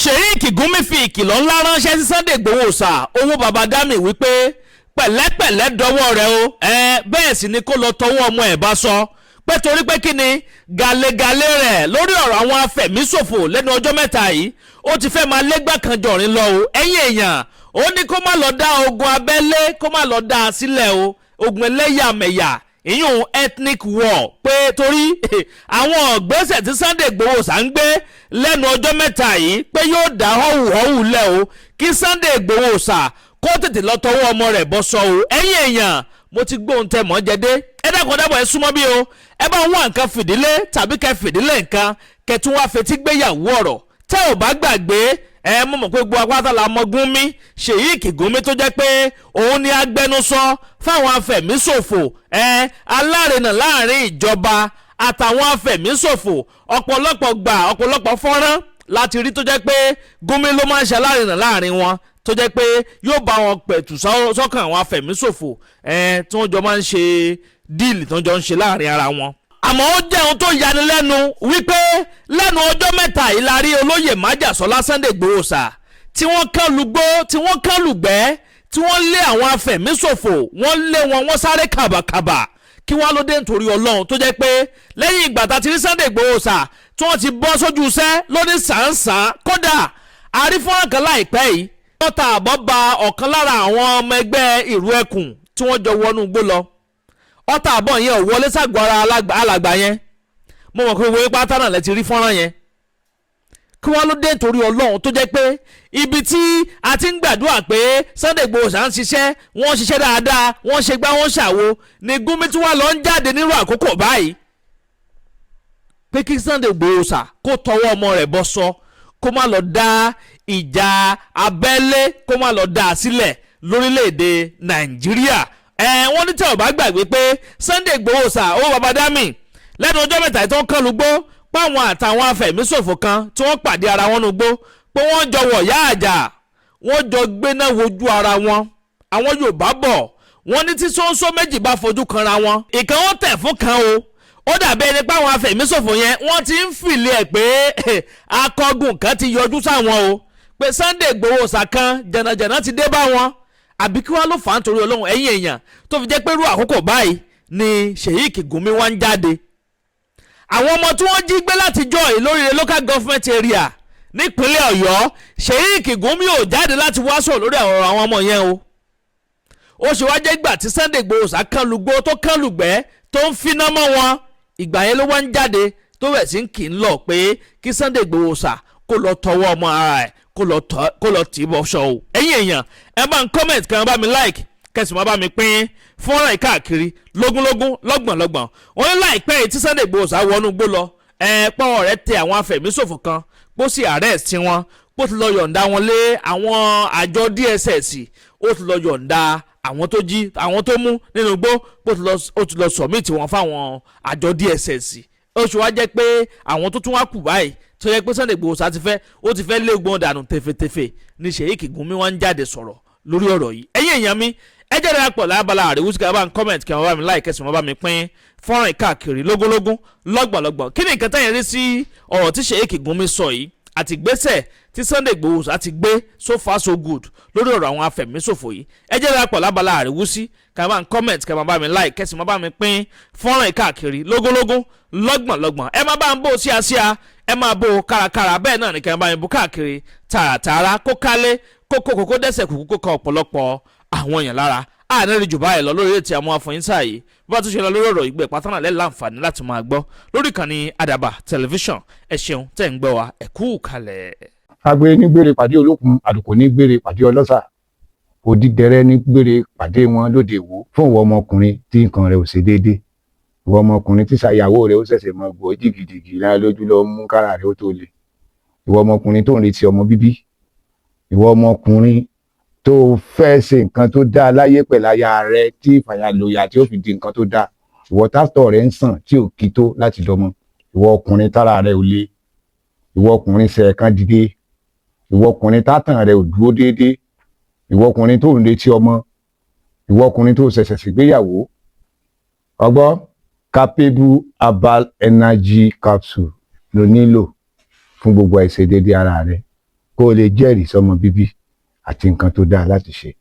Sheik Gumi fi ìkìlọ̀ ńlá ránṣẹ́ sí Sunday Igboho ṣá, owó baba dami, wípé pẹ̀lẹ́pẹ̀lẹ́ dọwọ́ rẹ̀ o. Ẹ bẹ́ẹ̀ sì ni kó lọ tọwọ́ ọmọ ẹ̀ bá sọ pé torí pé kí ni gàlégàlé rẹ̀ lórí ọ̀rọ̀ àwọn afẹ̀míṣòfò lẹ́nu ọjọ́ mẹ́ta yìí, ó ti fẹ́ máa légbà kan jọ̀rin lọ o. Ẹ̀yin èèyàn, ó ní kó má lọ dá ogun abẹ́lé, kó má lọ dá a sílẹ̀ o, ogun ẹlẹ́yàmẹ̀yà, ìyún ethnic war, pé torí àwọn ọ̀gbẹ́sẹ̀ tí Sunday Igboho ṣá ń gbé lẹ́nu ọjọ́ mẹ́ta yìí, pé yóò dá họ́wùhọ́wù lẹ̀ o. Kí Sunday Igboho ṣá kó tètè lọ tọwọ́ ọmọ rẹ̀ bọ́ sọ o. Ẹ̀yin èèyàn, mo ti gbóhùn tẹ mọ́ jẹ dé. Ẹ dákun dábọ̀, ẹ súnmọ́ bí o. Ẹ bá ń wá nǹkan fìdílé tàbí kẹ fìdílé nǹkan, kẹ tún wá fetí gbéyàwó ọ̀rọ̀. Tẹ́ ò bá gbàgbé, ẹ mọ̀ mọ̀ pé gbogbo apáta la mọ̀ Gúnmi, Sheik Gúnmi, tó jẹ́ pé òun ni agbẹnusọ fáwọn afẹ̀míṣòfò, ẹ alárinà láàrin ìjọba àtàwọn afẹ̀míṣòfò. Ọ̀pọ̀lọpọ̀ gbà, ọ̀pọ̀lọpọ̀ fọ́nrán láti rí tó jẹ́ pé Gúnmi ló máa ń ṣe alárinà láàrin wọn, tó jẹ́ pé yóò bá wọn pẹ̀tù sọ́kàn àwọn afẹ̀míṣòfò, ẹ tí wọ́n jọ máa ń ṣe deal, tí wọ́n jọ ń ṣe láàrin ara wọn. Àmọ́ ó jẹ́ ohun tó yanilẹ́nu wípé lẹ́nu ọjọ́ mẹ́ta yìí la rí olóyè májàsọ́lá Sunday Igboho ṣá, tí wọ́n kán lugbó, tí wọ́n kán lùgbẹ́, tí wọ́n lé àwọn afẹ̀míṣòfò, wọ́n lé wọn, wọ́n sáré kàbàkàbà. Kí wọ́n ló dé nítorí Ọlọ́run tó jẹ́ pé lẹ́yìn ìgbà tá a ti rí Sunday Igboho ṣá, tí wọ́n ti bọ́ sójú iṣẹ́ lóní sàn-án? Kódà àrífọ́nrán kan láìpẹ́ yìí, wọ́n ta àbọ̀ ba ọ̀kan lára àwọn ọmọ ẹgbẹ́ ìrú ẹkùn tí wọ́n jọ wọnú igbó lọ. Ọta àbọ̀ yẹn ò wọlé ságọ́ ara alàgbà yẹn. Mo mọ̀ pé gbogbo pátá náà lẹ ti rí fọ́nrán yẹn. Kí wọ́n ló dé nítorí Ọlọ́run tó jẹ́ pé ibi tí a ti ń gbàdúrà pé Sunday Igboho ṣá ń ṣiṣẹ́, wọ́n ṣiṣẹ́ dáadáa, wọ́n ṣe gbá, wọ́n ṣàwo, ni Gumi tí wọ́n lọ ń jáde nírú àkókò báyìí pé kí Sunday Igboho ṣá kó tọwọ́ ọmọ rẹ̀ bọ́ sọ, kó má lọ dá ìjà abẹ́lé, kó má lọ dá a sílẹ̀ lórílẹ̀‐èdè Nàìjíríà? Ẹ wọ́n ní tẹ́ ò bá gbàgbé pé Sunday Igboho ṣá, owó babadami, lẹ́nu ọjọ́ mẹ́ta tó ń kán lugbó, páwọn àtàwọn afẹ̀míṣòfò kan tí wọ́n pàdé ara wọn nugbó, pé wọ́n jọ wọ̀ yá àjà, wọ́n jọ gbéná wojú ara wọn. Àwọn Yorùbá bọ̀, wọ́n ní tí sóńsó méjì bá fojú kanra wọn, ìkan wọn tẹ̀ fún kan o. Ó dàbí ẹni pé àwọn afẹ̀míṣòfò yẹn, wọ́n ti ń fìlẹ̀ ẹ̀ pé akọgun kan ti yọjú sáwọn o, pé Sunday Igboho ṣàkan jẹ̀nàjẹ̀nà ti dé bá wọn. Àbí kí wọ́n ló fà á nítorí Ọlọ́run, ẹ̀yin èèyàn, tó fi jẹ́ pé irú àkókò báyìí ni Sheik Gumi wá ń jáde? Àwọn ọmọ tí wọ́n jí gbé láti jọ yìí lórí local government area nípínlẹ̀ Ọ̀yọ́, Sheik Gumi ò jáde láti wá sọ̀rọ̀ lórí ọ̀rọ̀ àwọn ọmọ yẹn o. Ó ṣe wá jẹ́ ìgbà tí Sunday Igboho kánlugbó, tó kánlùgbẹ́, tó ń finá mọ́ wọn, ìgbà yẹn ló wá ń jáde, tó bẹ̀ sí ń kì í lọ pé kí Sunday Igboho ṣá kó lọ tọwọ́ ọmọ ara ẹ̀, kó lọ tì í bọ́ ṣọ o? Ẹ̀yin èèyàn, ẹ bá ń comment, kẹ́ ẹ bá mi like, kẹsì máa bá mi pín fọ́nrán káàkiri lógúnlógún, lọ́gbọ̀nlọ́gbọ̀n. Wọ́n ní láìpẹ́ yìí tí Sunday Igboho ṣá wọnú gbó lọ, ẹ pọ́wọ́ rẹ̀ tẹ àwọn afẹ̀míṣòfò kan, kó sì arrest wọn, kó ti lọ yọ̀ǹda wọn lé àwọn àjọ DSS. Ó ti lọ yọ̀ǹda àwọn tó jí, àwọn tó mú nínú igbó, ó ti lọ submit wọn fáwọn àjọ DSS. Ó ṣe wá jẹ́ pé àwọn tó tún wá kù báyìí, tó yẹ pé Sunday Igboho ṣá ti fẹ́, ó ti fẹ́ lé gbọ́n dànù tẹ̀fẹ̀tẹ̀fẹ̀, ní Sheik Gumi wá ń jáde sọ̀rọ̀ lórí ọ̀rọ̀ yìí? Ẹ̀yin èèyàn mi, ẹ jẹ́ darapọ̀ lábala àríwísí, kí a bá ń comment, kí a bá mi like, kí a bá mi pín fọ́nrán káàkiri lógúnlógún, lọ́gbọ̀nlọ́gbọ̀n. Kí ni nǹkan tẹ́yìn rí sí ọ̀rọ̀ tí Sheik Gumi sọ yìí àti ìgbésẹ̀ tí Sunday Igboho àti gbé? So far so good lórí ọ̀rọ̀ àwọn afẹ̀míṣòfò yìí. Ẹ jẹ́ darapọ̀ lábala àríwísí, kí a bá ń comment, kí a bá mi like, kí a bá mi pín fọ́nrán káàkiri lógúnlógún, lọ́gbọ̀nlọ́gbọ̀n. Ẹ má bá ń bò síasíá, ẹ máa bò kárakára, bẹ́ẹ̀ náà ni kí a bá mi bò káàkiri tààràtààrà, kó kálé kókó kókó dẹ́sẹ̀ kúkú, kó kan ọ̀pọ̀lọpọ̀ àwọn èèyàn lára. Àní rí jù báyìí lọ lórí ètò àwọn afọyín sáà yìí. Bí wọ́n tún ṣe lọ lórí ọ̀rọ̀ ìgbẹ́ pátánà lẹ́ láǹfààní láti máa gbọ́ lórí ìkànnì Àdàbà Tẹlifíṣàn. Ẹ ṣeun tẹ́ ń gbọ́ wa, ẹ kú kalẹ̀. Agbe ní gbére pàdé olókun, àlùkò ní gbére pàdé ọlọ́sà, òdìdẹrẹ́ ní gbére pàdé wọn lóde Ìwó. Fún ìwọ ọmọkùnrin tí nǹkan rẹ̀ ò ṣe déédé, ìwọ ọmọkùnrin tí ṣàyàwó rẹ̀ ó ṣẹ̀ṣẹ̀ mọ gbọ́ jìgìjìgì lára lójú lọ mú kára rẹ̀ ó tó le, ìwọ ọmọkùnrin tó ń retí ọmọ bíbí, ìwọ ọmọkùnrin tó fẹ́ ṣe nǹkan tó dáa láyé pẹ̀lú aya rẹ, tí ìfàyàlòyà tí ó fi di nǹkan tó dáa, ìwọ tátọ̀ rẹ̀ ń sàn tí ò kí tó láti dọmọ, ìwọ ọkùnrin tára rẹ̀ ò le, ìwọ ọkùnrin ṣẹ̀ẹ̀kan dìde, ìwọ ọkùnrin tátàn rẹ̀ ò dúró déédéé, ìwọ ọkùnrin tó ń retí ọmọ, ìwọ ọkùnrin tó ṣẹ̀ṣẹ̀ ṣègbéyàwó, ọgbọ́ Capable Herbal Energy Capsule ló nílò fún gbogbo àìṣedéédé ara rẹ. Kó o lè jẹ́rìí sọ́mọ bíbí àti nǹkan tó dáa láti ṣe.